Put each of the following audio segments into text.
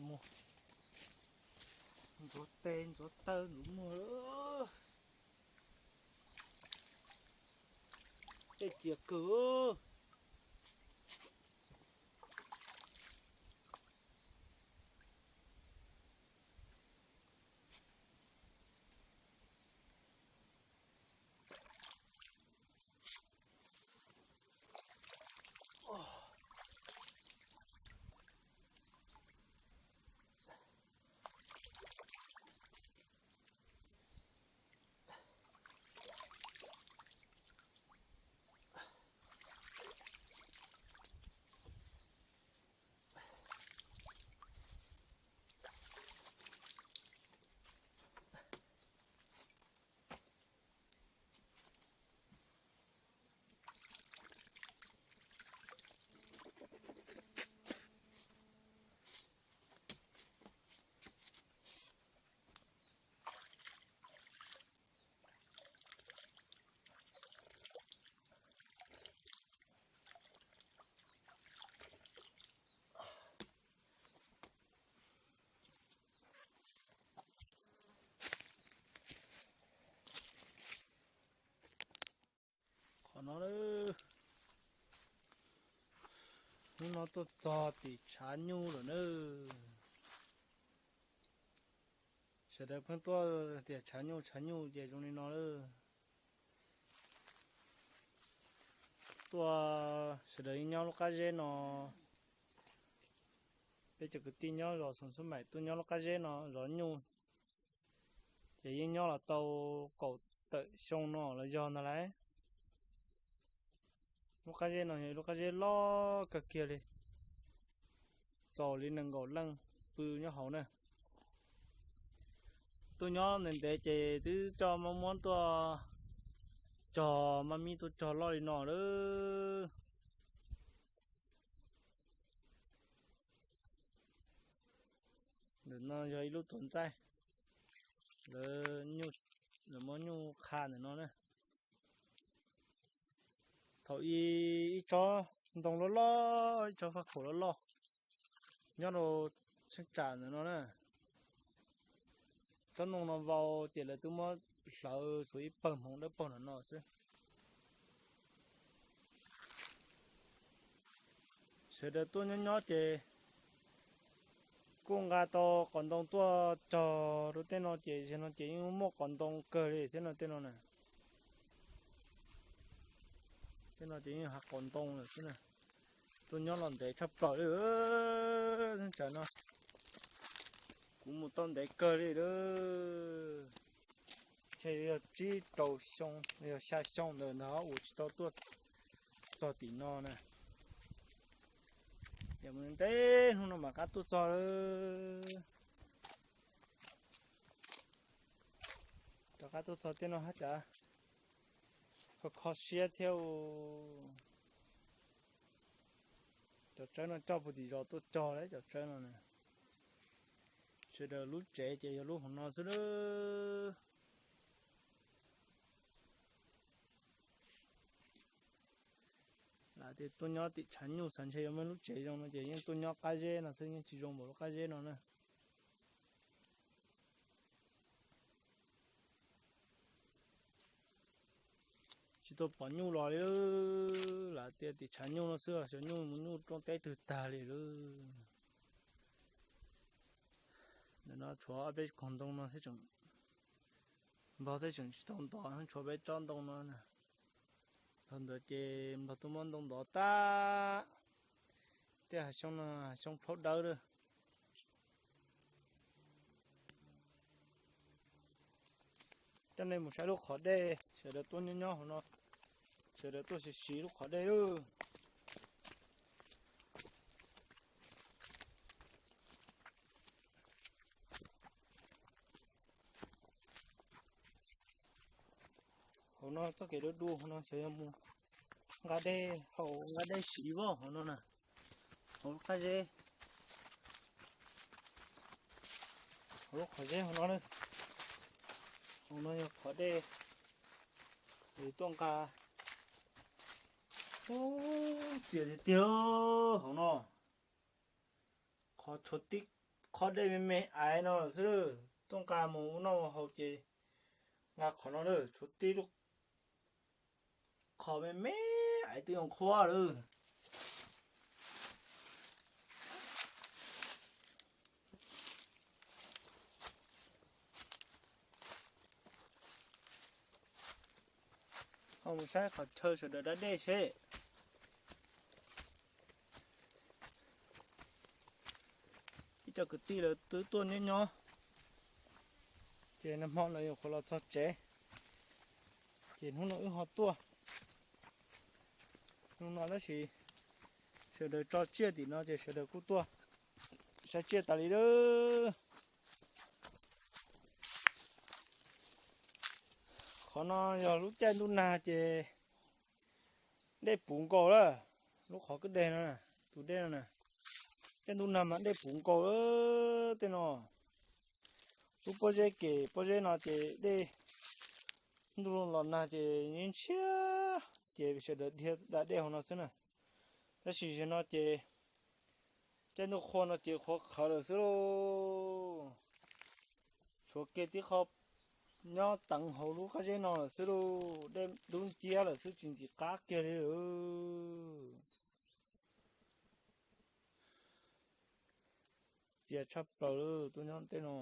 Mus ntxuav tes ntxuav taw ntxuav muag, tej txias kawg. Qhov no, hnub no tuaj txog tim tshav nyuj lawm na. Sawv daws pheej tuaj tias tshav nyuj tshav nyuj ces zoo li no lawm. Tuaj sawv daws yeej nyob lub qab zeb no, peb cov kwv tij nyob zos Xoom Xub Maim tuaj nyob lub qab zeb no zov nyuj, ces yeej nyob los tau kaum tawm xyoo no los yog ntag lauj. Lub qab zeb no yog lub qab zeb loj kawg kiag li, txaus li nees nkaum leej pw nyob hauv na. Tuaj nyob ntev ntev ces twb coj maj muab tuaj cog, maj mib tuaj cog loj li no lawm. Ntawm no yog ib lub tuam ntxaij, lawv, lawv muab nyuj qha ntawm no na. Thaum ub ib tsob ntoo loj loj, ib tsob faj khaum loj loj nyob rau cheeb tsam ntawm no na. Tsob ntoo no vau ces lawv twb muab hlawv tshuav ib pawg hmoov dawb paug ntawm no xwb. Sawv daws tuaj nyob nyob ces kuj nqa tau qos ntoo tuaj cog rau tej no ces zaum no ces yeej muaj qos ntoo kawg li thiab no tej no na. Tej no ces yeej hav qos ntoo lawm xwb na. Tuaj nyob los ntev tshaj plaws li. Tsam no kuv mus tau ntev kawg li lawm. Ntshe yog tsib rau xyoo yog xya xyoo ntawd ntag uas tsis tau tuaj txog tim no na. Ces mus ntev hnub no mam rov qab tuaj txog lawm. Rov qab tuaj txog tej no haj tseem kho kho siab thiab. Cov tsawb no coj puag tim zos tuaj cog lawm cov tsawb no na. Sawv daws lub tsev ces yog lub hauv no xwb lawm. Lam tias tuaj nyob tim tshav nyuj xav ntshe yuav muaj lub tsev zoo no ces yeej tuaj nyob qab zeb no xwb, yeej tsis zoo npaum lub qab zeb no na. Tsis tau pom nyuj los li, lam tias tim tshav nyuj no xwb, xyov nyuj mus nyuj rooj teb twg tag li lawm. Ntawm no tshuav ob peb koog ntoo no thiab tseem, npog thiab tseem tsis tau ntov, tshuav peb tsob ntoo no na. Thaum ntawd ces npog tuaj muab ntoo ntov tag. Tej hav xyoob no hav xyoob plhaub dawb lawm. Coj nej mus saib lub qhov dej, sawv daws tuaj nyob nyob hauv no, sawv daws tuaj siv siv lub qhov dej lawm. Hauv no txoj kev du du hauv no xyov yog mus nqa dej haus nqa dej siv voj hauv no na. Hauv lub qab zeb, hauv lub qhov zeb hauv no na. Hauv no yog qhov dej, yus tuaj nqa. Ub, txias tiag tiag hauv no. Qhov tshuav tib qhov dej me me aiv no lawm xwb. Tuaj nqa mus ua noj ua haus ces nqa qhov no lawm, tshuav tib lub qhov me me aiv twb yuav nqhuav lawm. Ho mus saib qhov chaw sawv daws da dej seb. Ib co kwv tij lawv twb tuaj nyob nyob, ces nag hmo lawv yuav qhuav los txog tsev, ces hnub no wb ho tuaj. Hnub no tab sis sawv daws tso tsiaj tim no ces sawv daws kuj tuaj saib tsiaj tas li lawm. Qhov no yog lub caij ntuj nag ces dej puv nkaus lawm. Lub qhov kwj deg no, tus dej no na, caij ntuj nag mas dej puv nkaus tej no. Lub pob zeb, kev pob zeb no ces dej, ntuj los nag ces yeej ntshiab, ces sawv daws dhia da dej hauv no xwb na. Tab sis zaum no ces caij ntuj qhua no ces qhuav qhawv lawm xwb lauj. Tshuav kiag tib qho nyob teev hauv lub qab zeb no lawm xwb lauj, dej dub nciab lawm xwb tsis ntxim qab kiag li lawm. Txias tshaj plaws lawm tuaj nyob tej no.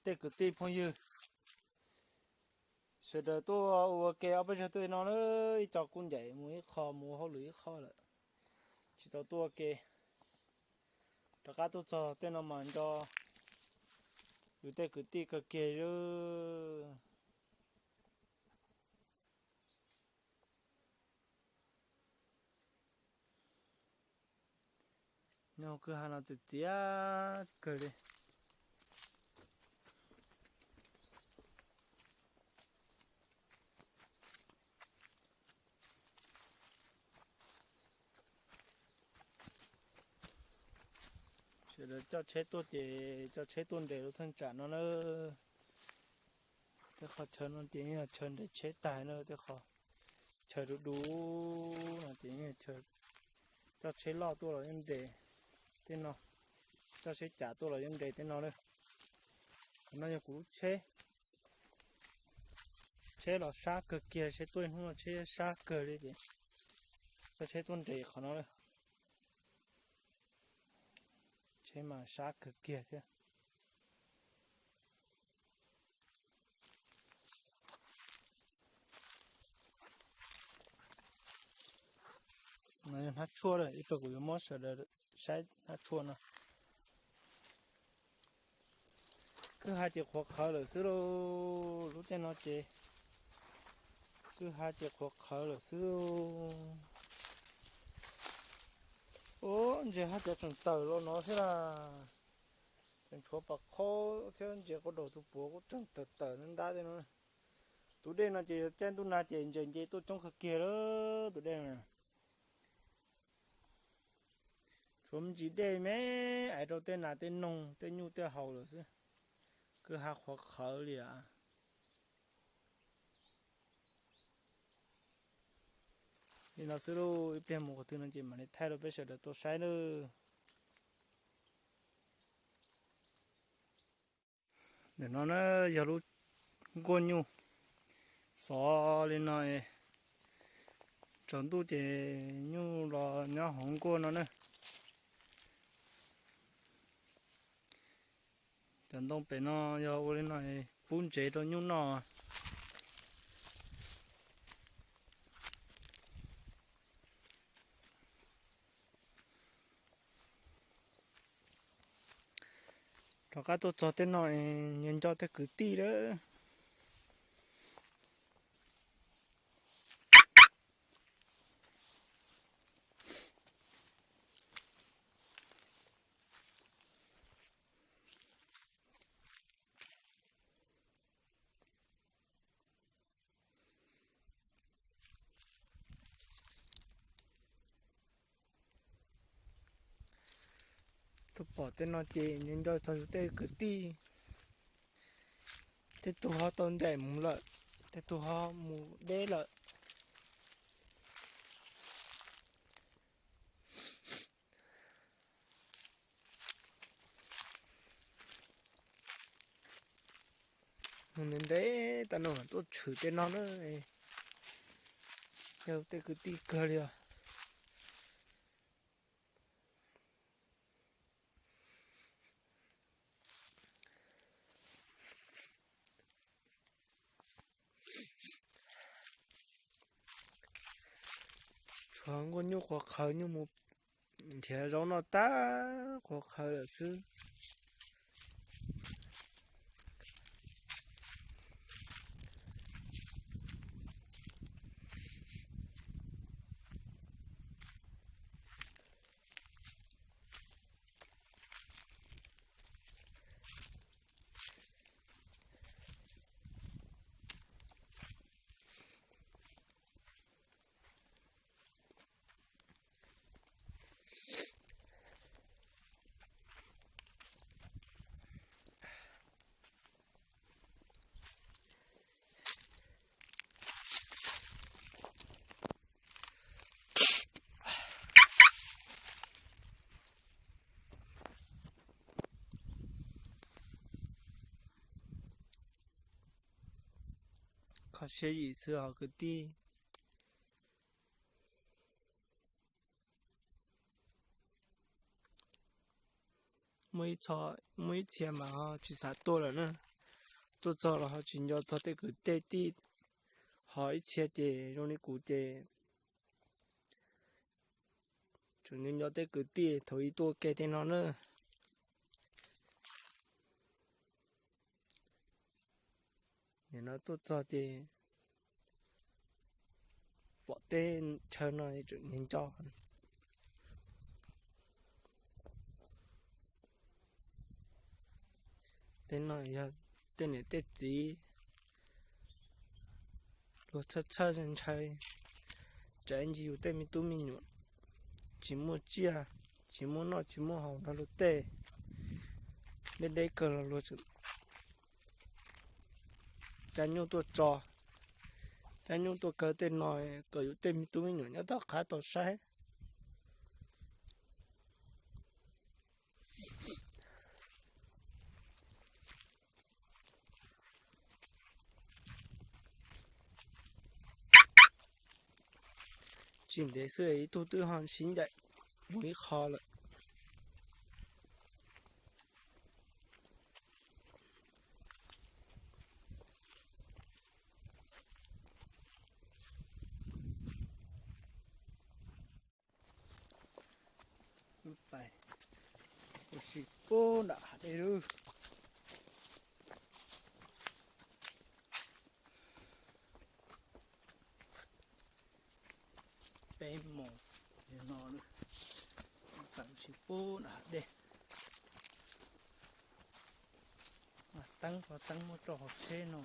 Tej kwv tij phooj ywg sawv daws tuaj ua ke ob peb zaug tuaj no na, ib co kuj ncaim mus ib qho mus ua hauj lwm ib qho lawm, tsis tau tuaj ua ke. Rov qab tuaj txog tej no mas nco yus tej kwv tij kawg kiag. Nyob hauv kwj ha no txias txias kawg li. Sawv daws coj tsheb tuaj ces coj tsheb tuaj nres lub thaj tsam no na. Tej qhov chaw no ces yeej yog chaw nres tsheb tag na, tej qhov chaw du du no ces yeej yog chaw coj tsheb loj tuaj los yeej nres tej no, coj tsheb cav tuaj los yeej nres tej no na. Qhov no yog kuv lub tsheb, tsheb los sab kawg kiag, tsheb tuaj hnub no tsheb sab kawg li ces coj tsheb tuaj nres qhov no na. Tsheb mas sab kawg kiag thiab. No yog hnab tshuaj lawm, ib pliag kuv yuav muab sawv daws saib hnab tshuaj no. Kwj ha ces qhuav qhawv lawm xwb lauj, lub caij no ces kwj ha ces qhuav qhawv lawm xwb. Ub, ntses haj cov tseem tawm los no thiab las. Tseem tshuav pom qhaub thiab ntses qau daus tus puav kuj tseem tawm tawm ntab tej no. Tus dej no ces yog caij ntuj nag ces ntses nce tuaj coob kawg kiag lawm tus dej no. Tshuav me ntsis dej me aiv rau tej nas tej noog tej nyuj tej haus lawm xwb. Kwj ha qhuav qhawv li as. Li no xwb lauj, ib pliag mus qhov twg no ces mam li thaij rau peb sawv daws tau saib nawb. Ntawm no na yog lub nkuaj nyuj, xov li no, tsaus ntuj ces nyuj los nyob hauv nkuaj no na. Cov ntoo pem no yog ua li no pub ntsev rau nyuj noj. Rov qab tuaj txog tej no es nco nco tej kwv tij lawm. Tuaj pom tej no ces nco nco txog yus tej kwv tij, tej tug ho tau ncaim mus lawm, tej tug ho mus deb lawm. Ntev ntev tas no tuaj tshwm tej no na, yog tej kwv tij kawg li os. Tshuav nkuaj nyuj quav qhawv nyuj mus nrhiav zaub noj tag quav qhawv lawm xwb. Kho siab yim xwb os kwv tij. Muaj ib txhia mas ho tsis xav tuaj lawm na. Tuaj txog los ho tsis nco txog tej kwv tej tij, ho ib txhia ces zoo li kuv ces tseem nco nco tej kwv tij thaum ub tuaj ua ke tej no na. Nim no tuaj txog ces pom tej chaw no tseem nco nco. Tej no yog tej niam tej txiv luag txhawj txhawj ntshai, tsam ntsis yus tej me tub me nyuam tsis muaj tsiaj, tsis muaj noj tsis muaj haus nrog luag tej, deb deb kawg los luag tseem cab nyuj tuaj tso, cab nyuj tuaj kaw tej no kom yus tej me tub me nyuam nyob tom qab tau saib. Tsis ntev xwb ib tug twb ho sib ncaim mus ib qho lawm. Lub tais ua si pub nram hav dej lawm. Peb moos no, lub tais ua si pub nram hav dej. Mas teeb qhov teeb muab rau hauv tsheb no.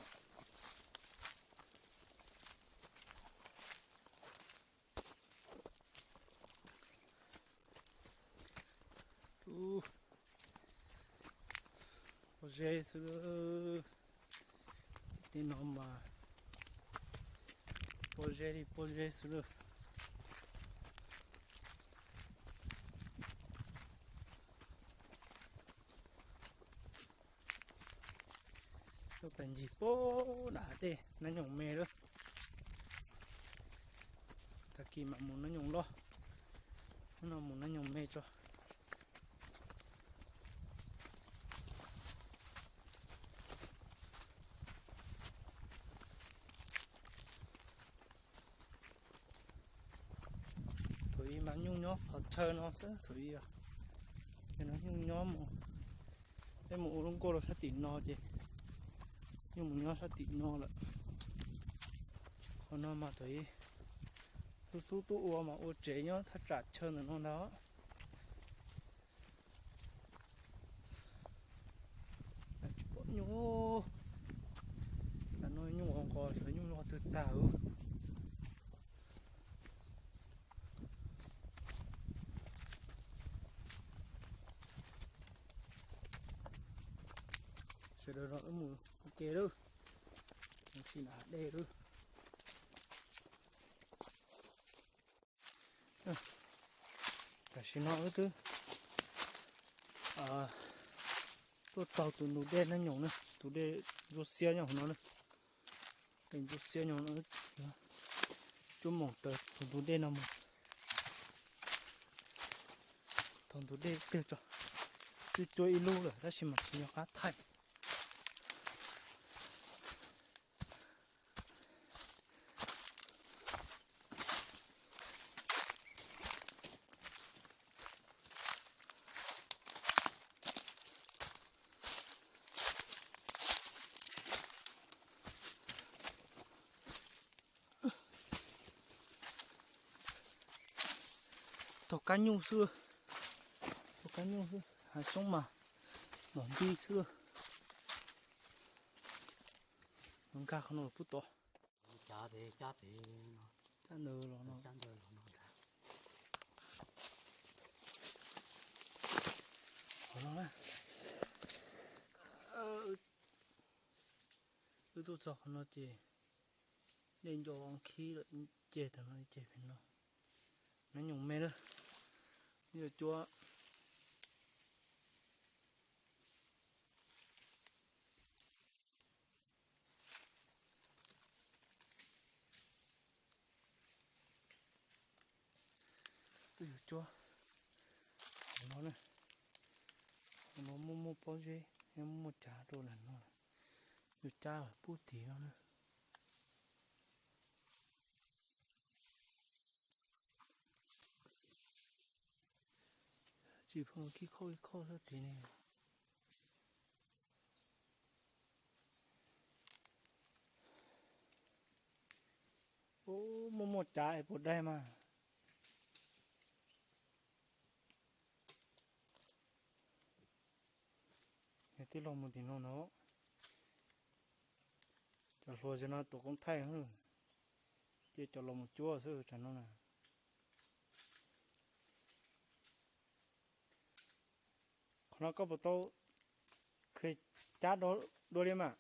Pob zeb xwb, tej no mas pob zeb li pob zeb xwb lawm. Tuaj pem ncig pem nram hav dej nab nyoos me lawm. Tag kis mam mus nab nyoos loj, hnub no mus nab nyoos me tso. Thaum ub mas nyuj nyob qhov chaw no xwb thaum ub, ces no nyuj nyob mus, peb mus ua lub nkuaj rau sab tim no ces nyuj mus nyob sab tim no lawm. Qhov no mas thaum ub xub xub tuaj ua mas ua tsev nyob thaj tsam chaw ntawm no ntag. Tsis pom nyuj, tam no nyuj nqos nqos, nyuj nqos twg tag. Sawv daws los wb mus ua ke lawm, mus si nram hav dej lawm. Tam sim no wb twb Tuaj txog tus ntug dej Nab Nyoos na, tus dej ntsuab xiab nyob hauv no na. Dej ntsuab xiab nyob no, cuab moos raws tus ntug dej no mus. Thaum ntug dej pliag tso, twb cuab ib lub lawm tab sis mas tsis nco qab thaij. Taug kab nyuj xwb, taug kab nyuj xwb, hav xyoob mas mom nti xwb. Nkag qhov no los pub tod. Cab ntawd los no. Qhov no na. Wb tuaj txog qhov no ces dej nco khib lawm, ceg tag no ceg pem no. Nab Nyoos me na, yuav cuab. Twb yuav cuab no na, no muaj muaj pob zeb, muaj muaj cav rau ntawm no, yuav cab pub tid no na. Tsis pom kib khoj ib khoj sab tid ne. Ub, muaj muaj cav es puas dai mas. Yog tib los mus tim no no, cov hluas cov no tuav koob thaij, ces cov los mus cuab xwb tsam no na. Qhov no koj puas tau kheev cab dua li mas?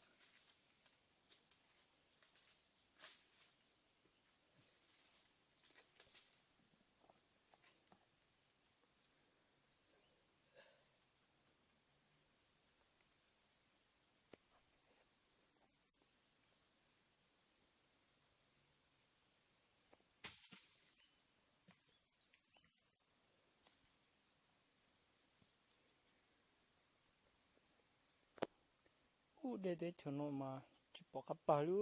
Ub, dej teb chaws no mas tsis pom qab pag li.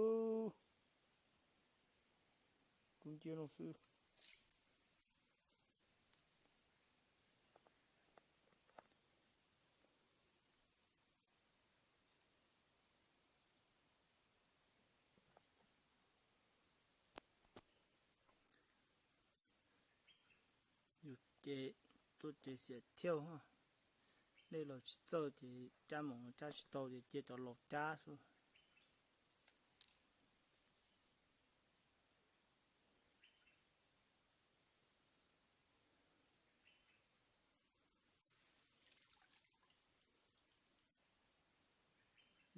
Kub nciab no xwb. Yus ces tuaj ces xiam thiab, dej los tsis txawj ces cab mus cab tsis tau ces cia cov laus cab xwb.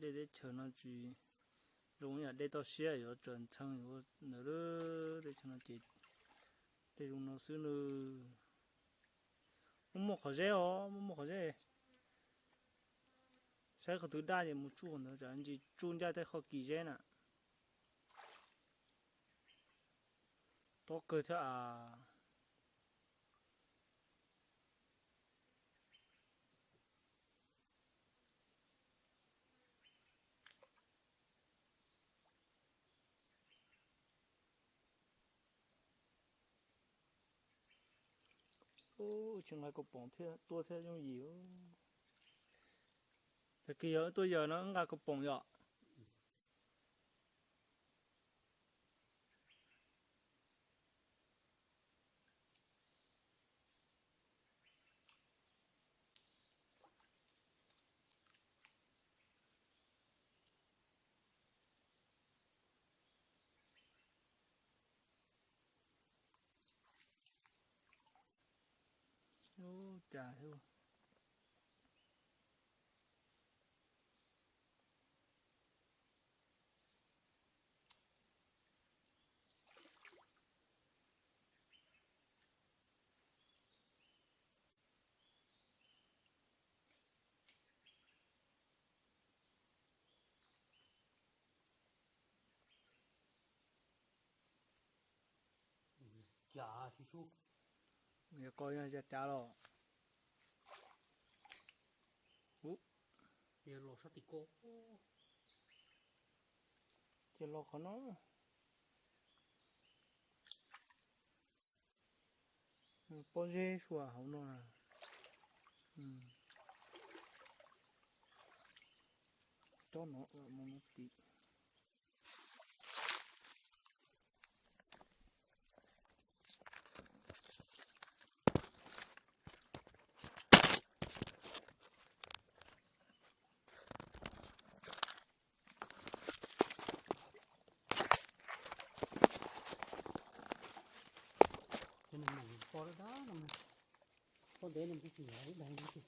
Dej teb chaws no tsis zoo yam dej toj siab yuav tsaws ntxhee yuav ntawd. Dej chaw no ces dej zoo no xwb nws. Muaj muaj qhov zeb os, muaj muaj qhov zeb. Saib qhov twg daj ces mus tsuj qhov ntawd, tsam ntsis tsuj ncaj tej qhov kis zeb na. Tob kawg thiab as. Ub, tsis nqa kaus poom thiab tuaj thiab yooj yim. Tag kis yog tuaj yawg no nqa kaus poom yom. Ub, cas thiab. Yog ko yog cav cav los. Ub, los sab tim ko. Ces los qhov no. Pob zeb sua hauv no na. Cob no mus no tim. Cov neeg moom po dab dab no, pob ntev no kuj tsis nyob ib daig no ces.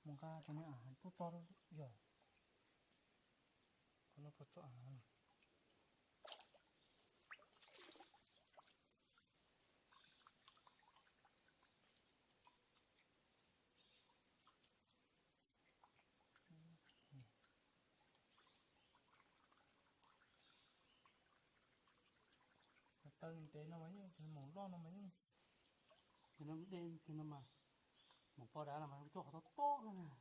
Mus nqa cov niag av tuaj tso rau yog. Qhov no puas tso av? Taw ntev no mas yeej moom loj no mas yeej. Ces no lub dej kiag no mas moom po dav los mas coj qhov tob tob no na.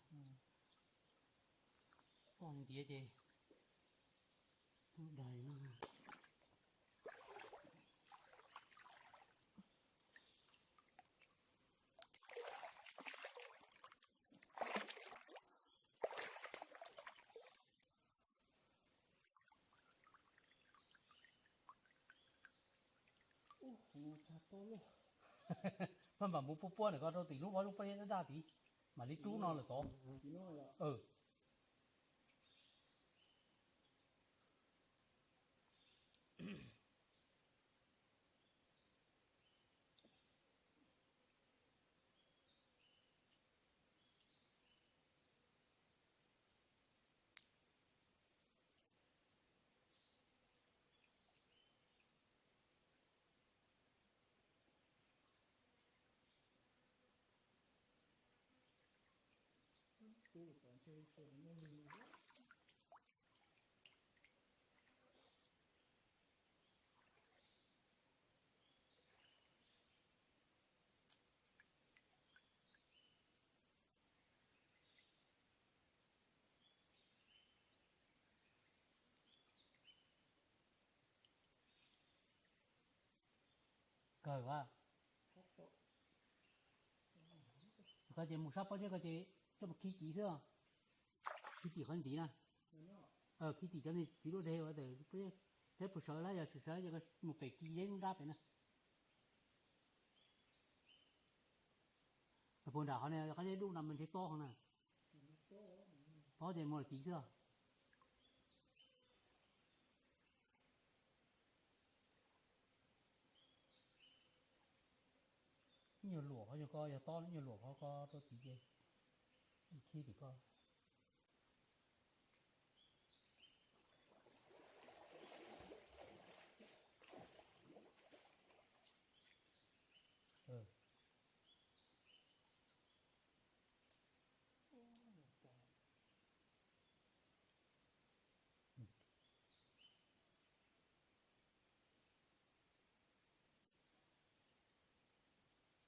Poj ntiav ces tub dais no. Maj mam mus puab puab ntawm ko rau tim lub pob zeb daj daj tid, mam li rub no lawm tod. Kawg a. Koj ces mus sab pob zeb ko ces coj mus khi tim xwb. Khi tim qhov ntiv na. Khi tim cov txiv duab deg ua tes, thiab puas sawv lawm, yog tsis sawv ces mus pem khi zeb lub nrab pem na. Puag nram qhov qab zeb dub no mas ntshe tob qhov na. Tob ces mus lawm tim xwb. Ib nyuag luam qhov nyuag ko yog tob, ib nyuag luam qhov ko rau tid ces khi tim ko.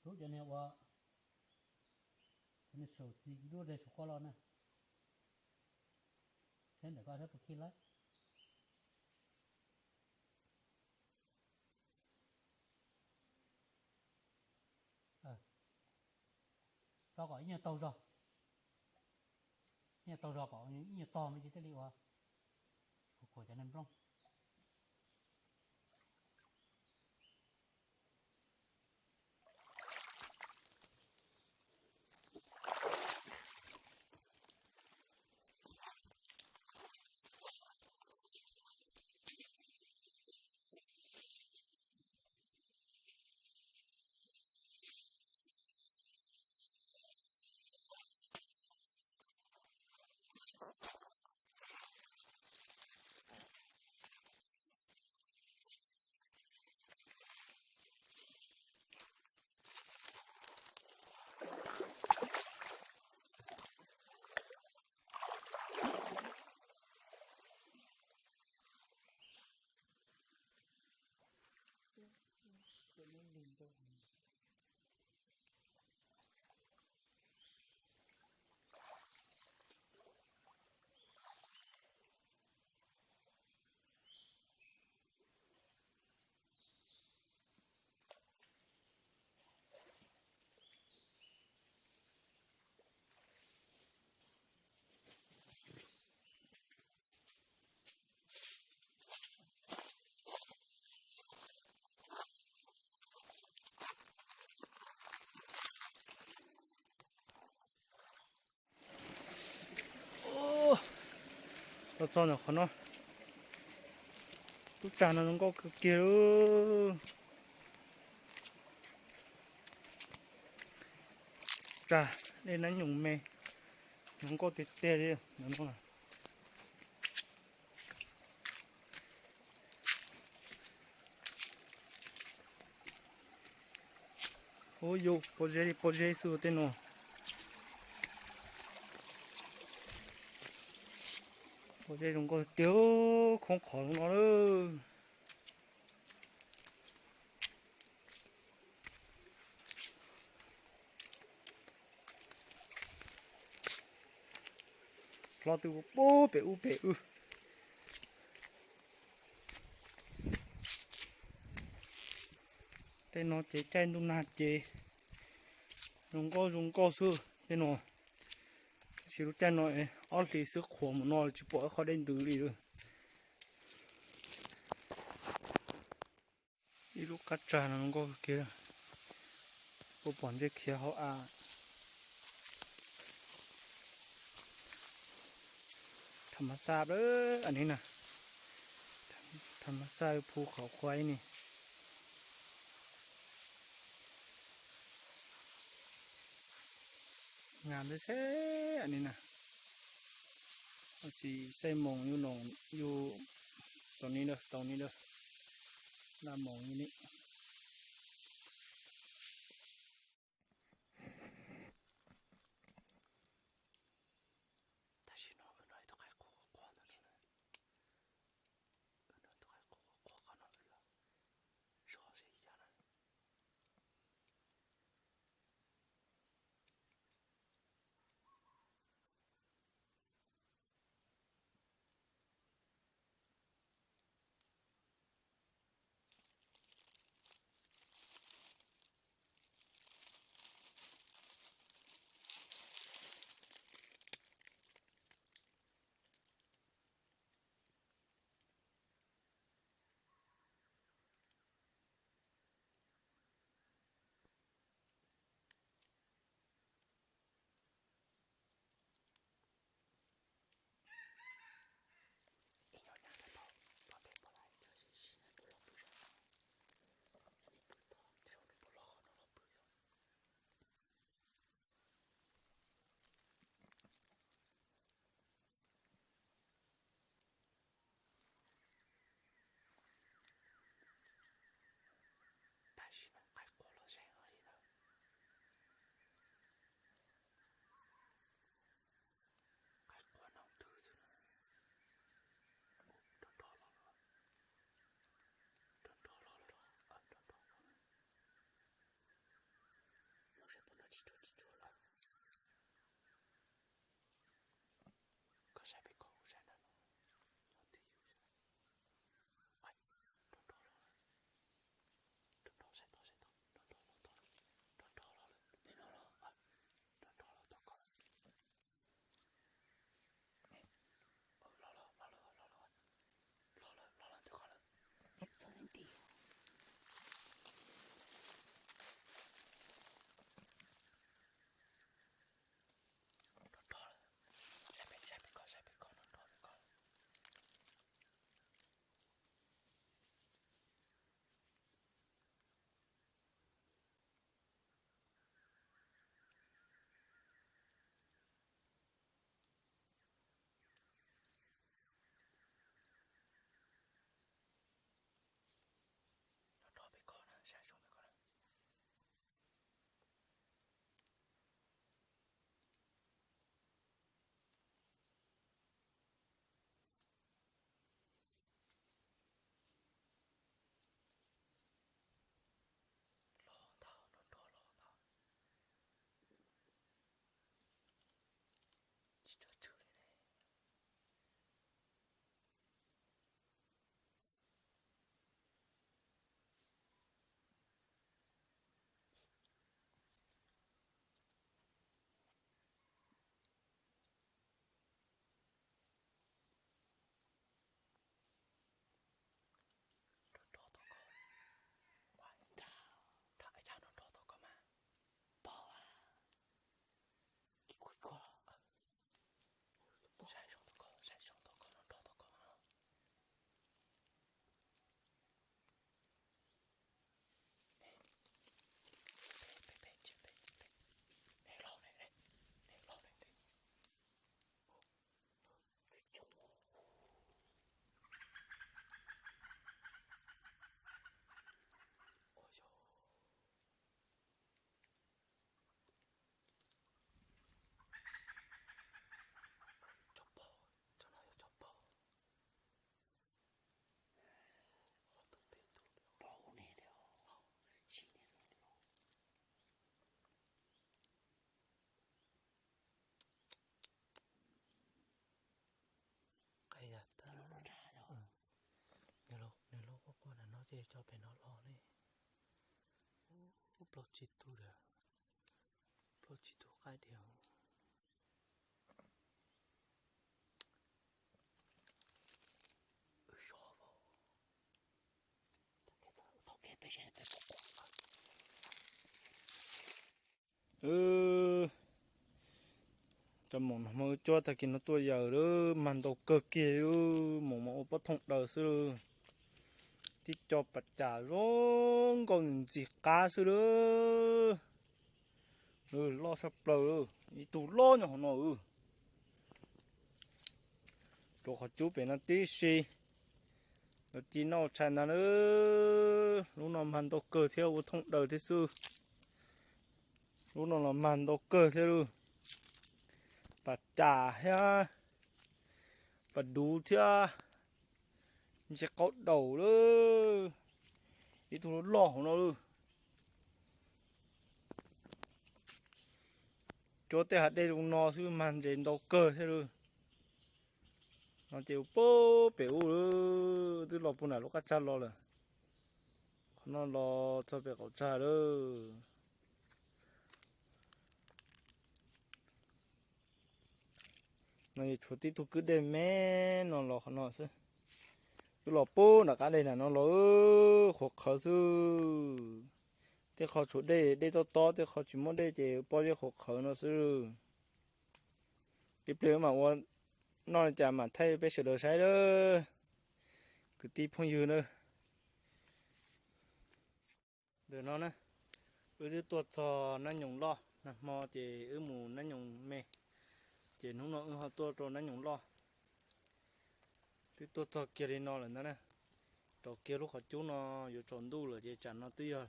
Rub cov niag ua, cov niag saum txiv duab deg saum qhov los na. Saib ntawm koj saib puas khi lawm. Rau kom ib nyuag taug zog, ib nyuag taug zog kom ib nyuag tog me ntsis thiaj li ua khuam cov niag nplooj. Los txog ntawm qhov no, lub tsag no zoo nkauj kawg kiag li. Tsag dej nab nyoos me, zoo nkauj tiag tiag li no. Ub, yuav pob zeb li pob zeb xwb tej no. Pob zeb zoo nkauj tiag, khoob qhov no lawm. Hlob twb pub pem ub pem wb. Tej no ces caij ntuj nag ces zoo nkauj zoo nkauj xwb tej no. Tab sis lub caij no ob hlis xwb qhuav mus no tsis pom ib qho dej ntws li lawm. Ib lub qab tsag no zoo nkauj kiag, puas pom ntsej khiav hauv av. Tham mas xaj lawm ni na, tham mas xaj phu qhov quav ni. Ngam nteb seb ni na. Tab sis xej moos yus no, yus tau ni lawm, tau ni lawm, naj moos yus ni. Tam sim no wb noj ib tug qaib qua qua ntawm no, wb noj ib tug qaib qua qua qhov no, wb los zov seb li cas na. Tam sim no qaib qua los zeeg li na. Qaib qua no twg xwb na. Rov rov los, rov rov los, rov rov los. Los seb puas noj tsis tsuag tsis tsuag lawm. Koj saib pem koj, kuv saib ntawm no. Nyob twj ywm. Rov rov los, rov rov saib tod saib tod, rov rov los tod, rov rov los lawm, rov rov los tod koj. Los lawm, los lawm, los lawm, los lawm ntawm koj lawm. Rov rov lawm, saib pem, saib pem koj, saib pem koj, rov rov pem koj. Rov rov pem koj na, saib zoo pem koj na. Los tau, nrov nrov los tau. Tsis tshua tshwm li ne. Nrov nrov tau koj. Ua ntag, nrov ib tsam nrov nrov tau koj mas. Pom a. Kis kuj koj. Cov pem no los ne, plaub tsib tug, plaub tsib tug qaib diam. Cov moom no mas wb cuab tag kis no tuaj yawm lawm, mag ntau kawg kiag li, moom mas ua pob thooj daws xwb lawm. Tib co pas cas zoo nkauj ntxim qab xwb lawm. Loj sab plaws lawm, ib tug loj nyob hauv no. Rau qhov cub pem no tib si, los ci noj tshais ntag na. Lub no mag ntau kawg thiab ua thooj daws thiab xwb. Lub no los mag ntau kawg thiab lawm. Pas cas thiab, pas duv thiab, ntshe qaub daus lawm. Ib tug loj hauv no lawm. Cuab tej hav dej zoo no xwb mag ntses ntau kawg thiab lawm. No ces ua pem ub lawm, twb los puag nram lub qab tsag los lawm. Qhov no los txog pem qaum tsag lawm. No yuav tshuav tib tug kwj dej me no los qhov no xwb. Twb los puag nram qab dej nram no los, qhuav qhawv xwb. Tej qho tshuav dej, dej tob tob, tej qho tsis muaj dej ces pob zeb qhuav qhawv no xwb. Ib pliag wb mam ua noj li cas mam thaij peb sawv daws saib lawm, kwv tij phooj ywg na. Ntawm no na, wb twb tuaj txog Nab Nyoos Loj, nag hmo ces wb mus Nab Nyoos Me, ces hnub no wb ho tuaj rau Nab Nyoos Loj. Twb tuaj txog kiag li no lawm ntag na. Rau kiag lub qhov cub no yuav tsaus ntuj lawm ces tsam no twb yog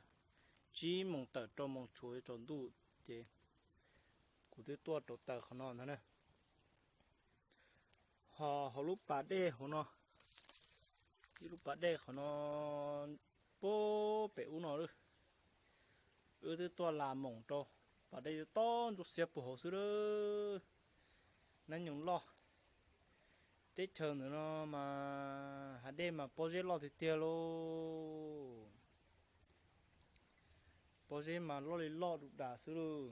tsib moos tawm rau moos tshuav yuav tsaus ntuj ces kuv twb tuaj rau taws qhov no ntag na. Ho hauv lub pas dej hauv no, ib lub pas dej qhov no puag pem ub no lawm. Wb twb tuaj las moos rau, pas dej tob ntsuab xiab puag hauv xwb lawm. Nab Nyoos Loj, teb chaws ntawm no mas hav dej mas pob zeb loj tiag tiag lauj. Pob zeb mas loj li loj dum das xwb lauj.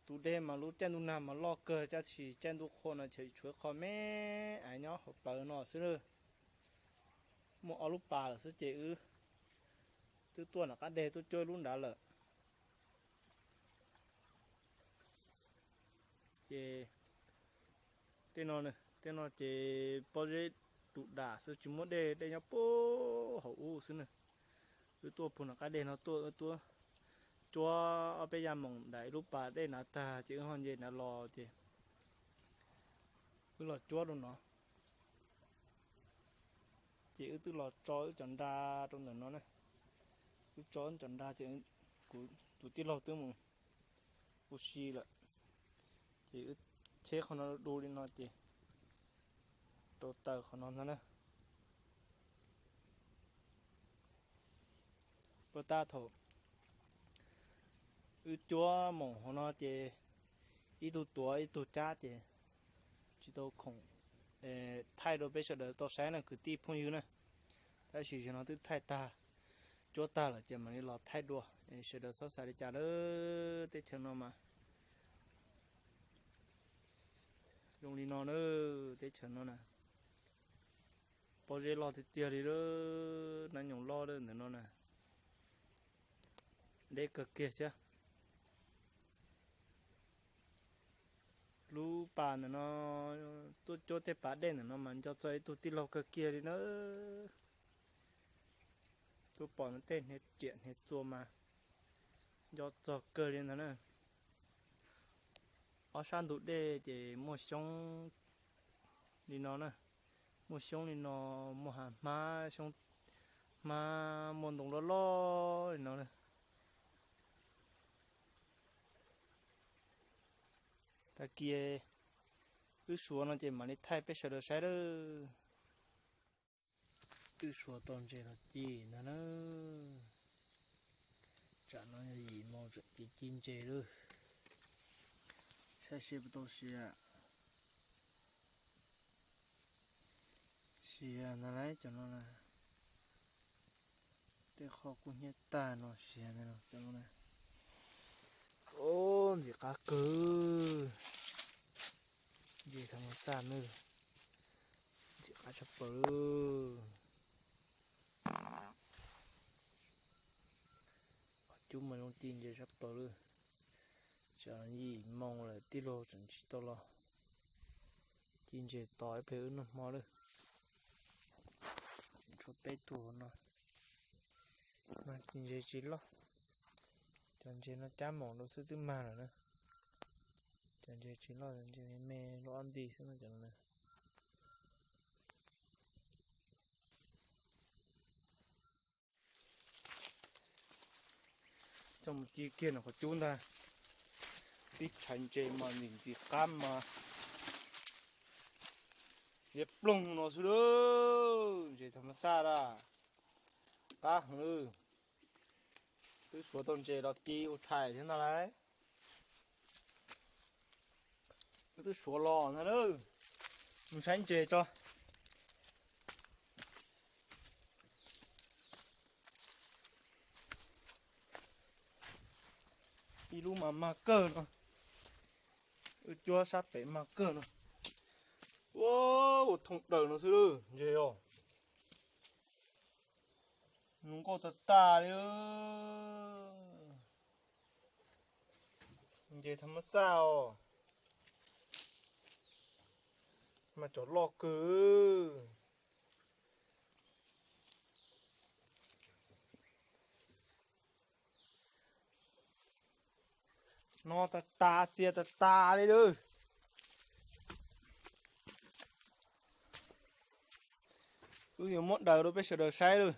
Tus dej mas lub caij ntuj nag mas loj kawg, tab sis caij ntuj qhua no ces tshuav qho me aiv nyob hauv plawv no xwb lawm. Muaj ob lub pas lawm xwb ces wb twb tuaj nram qab deg tuaj cuab ib lub nrad lawm. Ces tej no, tej no ces pob zeb dum dam xwb tsis muaj dej, dej nyob puag hauv ub xwb na. Wb tuaj puag nram qab deg no tuaj, wb tuaj cuab ob peb yav moos nram ib lub pas dej nrad tag ces wb ho nce nrad los ces wb los cuab rau no. Ces wb twb los tso wb cov nra rau ntawm no na. Wb tso wb cov nra ces kuv tus tij laug twb mus ua si lawm. Ces wb cheb qhov no du li no ces rau taws qhov no ntag na. Puag ta thaum wb cuab moos hauv no ces ib tug tuav ib tug cab ces tsis tau khoom thaij rau peb sawv daws tau saib na kwv tij phooj ywg na. Tab sis zaum no twb thaij tag, cuab tag lawm ces mam li los thaij dua, sawv daws txhob xav li cas lawm. Teb chaws no mas zoo li no na, teb chaws no na, pob zeb loj tiag tiag li lawm, nab nyoos loj lawm ntawm no na, deb kawg kiag thiab. Lub pas ntawm no, tuaj cuab tej pas dej ntawm no mas nco txog ib tug tij laug kawg kiag li na. Tuaj pom no tej hniav riam hniav txuas mas nco txog kawg li ntag na. Ob sab ntug dej ces muaj xyoob li no na, muaj xyoob li no, muaj hav hmab, xyoob hmab, muaj ntoo loj loj li no na. Tag kis wb suav no ces mam li thaij peb sawv daws saib lawm. Wb suav tau ntses los ci ntag na. Tsam no yog yim moos tseem ci ci ntses lawm. Saib seb puas tau siav. Siav ntag lauj, cov no na. Tej qhov kub hnyiab tag no siav ntawd no cov no na. Ub, ntxim qab kawg. Ntses thas mas xaj nawb. Ntxim qab tshaj plaws lawm. Qhov cub mas zoo ci ntses tshaj plaws lawm. Tsam yim moo lawm tij laug tseem tsis tau los. Ci ntses tos ib pliag wb noj hmo lawm. Tshuav peb tug no. Mas ci ntses tsis loj. Cov ntses no cab maum rau xwb twb mag lawm na. Cov ntses tsis loj, cov ntses me me loj ob nti xwb no cov no na. Coj mus ci kiag nram qhov cub ntag. Tib tshais ntses mas ntxim ntxim qab mas. Liab ploog no xwb lawm, ntses thas mas xaj lawm. Qab heev lawm. Twb suav tau ntses los ci ua tshais thiab ntag lauj. Wb twb suav los ntag lauj. Mus saib ntses tso. Ib lub mas mag kawg no. Wb cuab sab pem mag kawg no. Ua, ua thooj daws no xwb lawm ntses os. Zoo nkauj tag tag li. Ntses thas mas xaj os. Mas cov loj kawg. No tas tas txias tas tas li lawm. Wb yuav muab daws rau peb sawv daws saib lawm.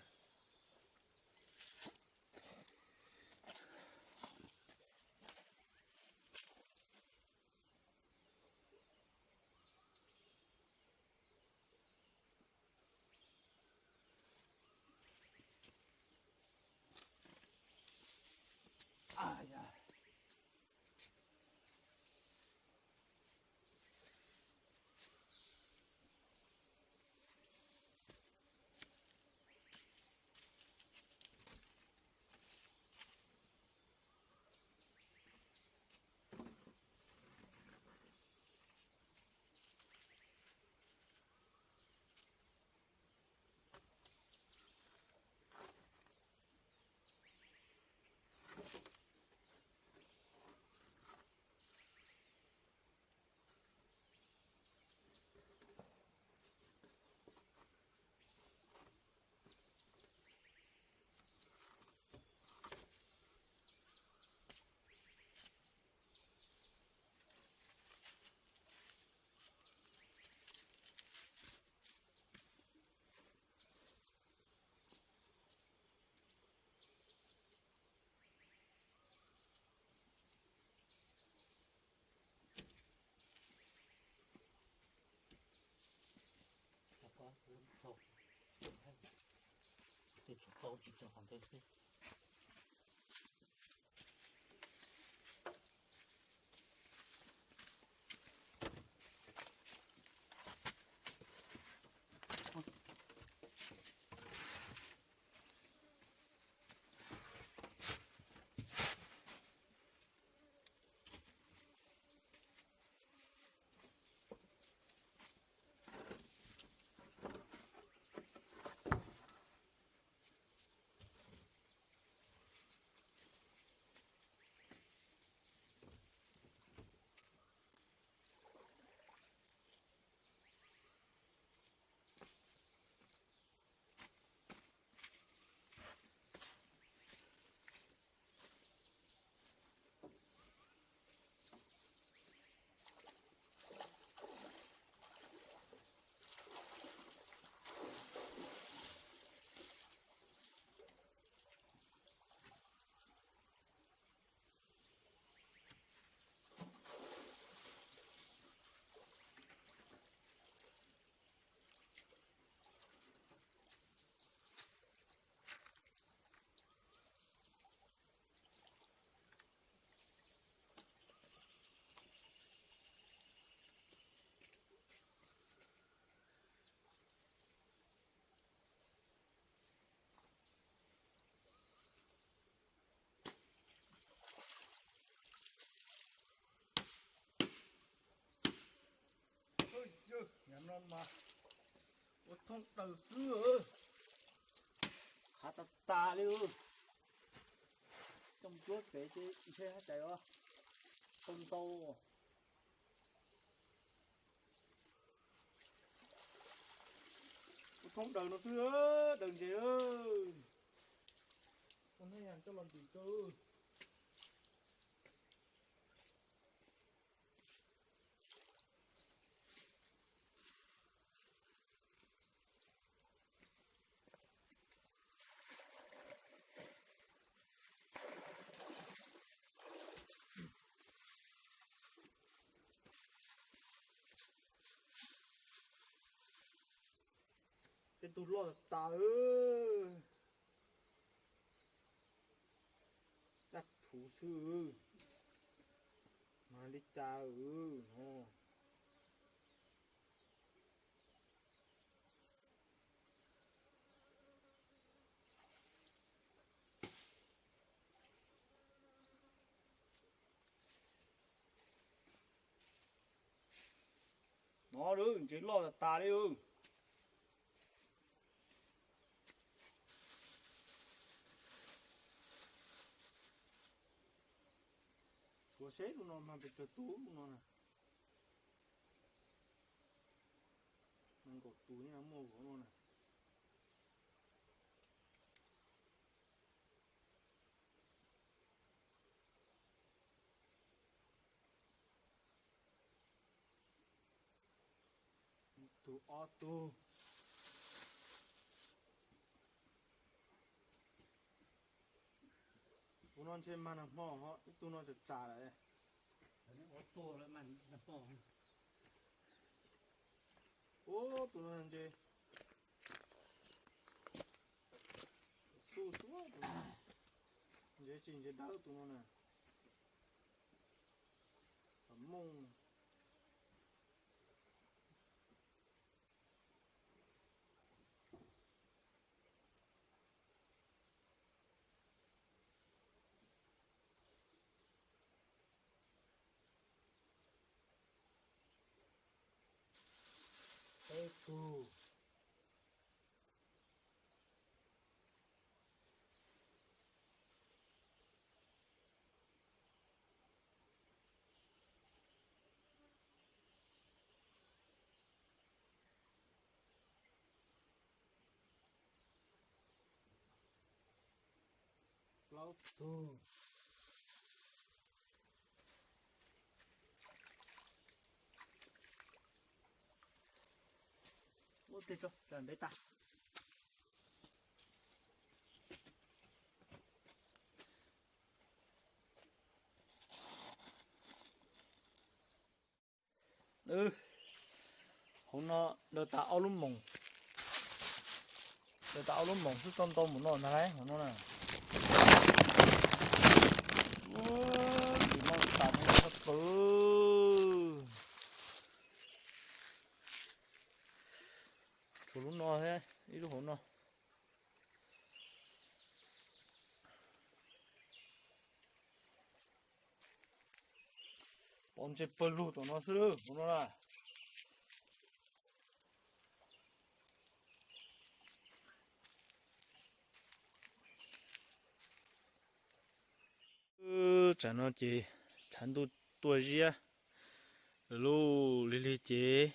Yam no mas ua thoob daws xwb, qhav tas tas li. Coj cuab pem ces ntshe haj tseem tau ntau. Ua thoob daws no xwb, daws ntses. Ua no yog coj los ntim rau. Tej tug loj tas tas. Dab rhuv xwb. Mas li cas no. No lawm, ntses loj tas tas li. Tuav seb lub no mas pes tsawg tus lub no na. Nees nkaum tus yeej muaj vov no na. Ib tug ob tug. Tus no ntshe mag nag hmo ho, ib tug no tsam tsam lawm. Ub, tus no ntses xu xwb, ntses tsis ntses dawb tus no na. Mooj. Peb tug. Plaub tug. Ua teg tso, tsam ntev tas. Hauv no daws tas ob lub moos, daws tas ob lub moos xwb, tau ntau mus no ntag lauj, hauv no na. Tus no tas mus no tshaj plaws. Tshuav lub no thiab ib lub hauv no. Pom ntses pawg lug tom no xwb, hauv no na. Tsam no ces tshav ntuj tuaj ziab lug lig lig ces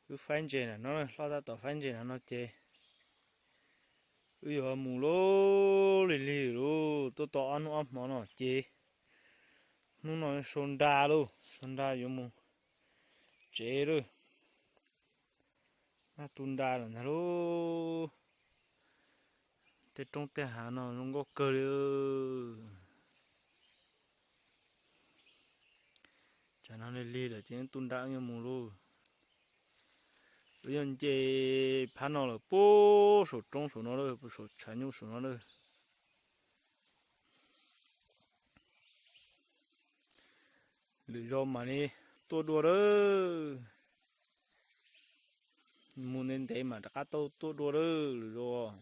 wb faib ntses na no, hlob tab tom faib ntses na no ces wb yuav mus lug lig lig lug tuaj tau ob hnub ob hmo no ces hnub no sau nra lauj, sau nra yuav mus tsev lauj. Nag tu nra lawm ntag lauj. Tej roob tej hav no zoo nkauj kawg li. Tsam no lig lig lawm ces tu nra yuav mus lauj. Wb yuav nce phab no lawm puag saum roob saum no lawm, puag saum tshav nyuj saum no lawm. Lwm zaus mam li tuaj dua lawm. Mus ntev ntev mam rov qab tau tuaj dua lawm lwm zaus.